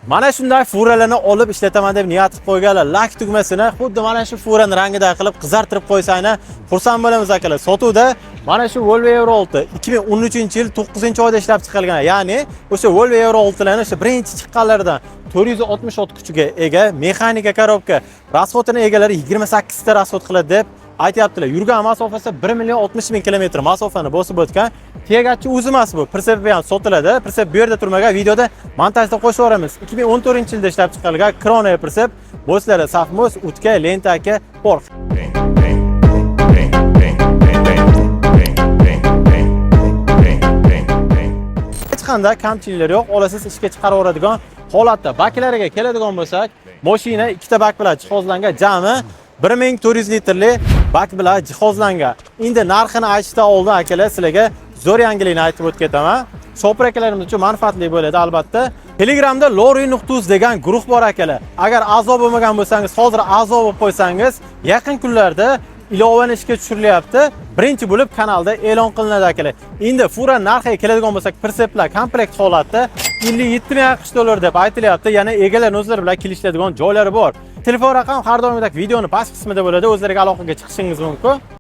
Mana shunday furalarni olib ishlataman deb niyat qilib qo'yganlar like tugmasini xuddi mana shu furani rangida qilib qizartirib qo'ysanglar, xursand bo'lamiz, akalar. Sotuvda mana shu Volvo Euro 6, 2013-yil 9-oyda ishlab chiqarilgan. Ya'ni o'sha Volvo Euro 6larni o'sha birinchi chiqqanlaridan, 460 ot kuchiga ega, mexanika korobka. Расход ini egalari 28 ta расход qiladi deb aytyaptilar. Yurgan masofasi 1 million 60 ming kilometr masofani bosib o'tgan. Тягач i o'zi emas bu. Прицеп ham sotiladi. Прицеп bu yerda turmagan, videoda montajda qo'shib yuboramiz. 2014-yilda ishlab chiqarilgan Krone прицеп. Bo'slari safmos, уткa, лента aka bor. Bang, bang, bang, bang, bang, bang, bang, bang, bang, bang, bang, bang. Hech qanday kamchiliklar yo'q. Olasiz, ishga chiqaraveradigan holatda. Baklariga keladigan bo'lsak, mashina ikkita bak bilan jihozlangan, jami 1400 litrli bak bilan jihozlangan. Endi narxini aytishdan oldin, akalar, sizlarga zo'r yangilikni aytib o'tib ketaman. Shopir akalarimiz uchun manfaatli bo'ladi albatta. Telegramda lori.uz degan guruh bor, akalar. Agar a'zo bo'lmagan bo'lsangiz, hozir a'zo bo'lib qo'ysangiz, yaqin kunlarda ilovani ishga tushirilyapti. Birinchi bo'lib kanalda e'lon qilinadi, akalar. Endi fura narxiga keladigan bo'lsak, прицеп lar komplekt holatda 57 ming AQSh dollar deb aytilyapti. Yana egalar o'zlari bilan kelishadigan joylari bor. Telefon raqam har doimgidek videoni past qismida bo'ladi. O'zlariga aloqaga chiqishingiz mumkin.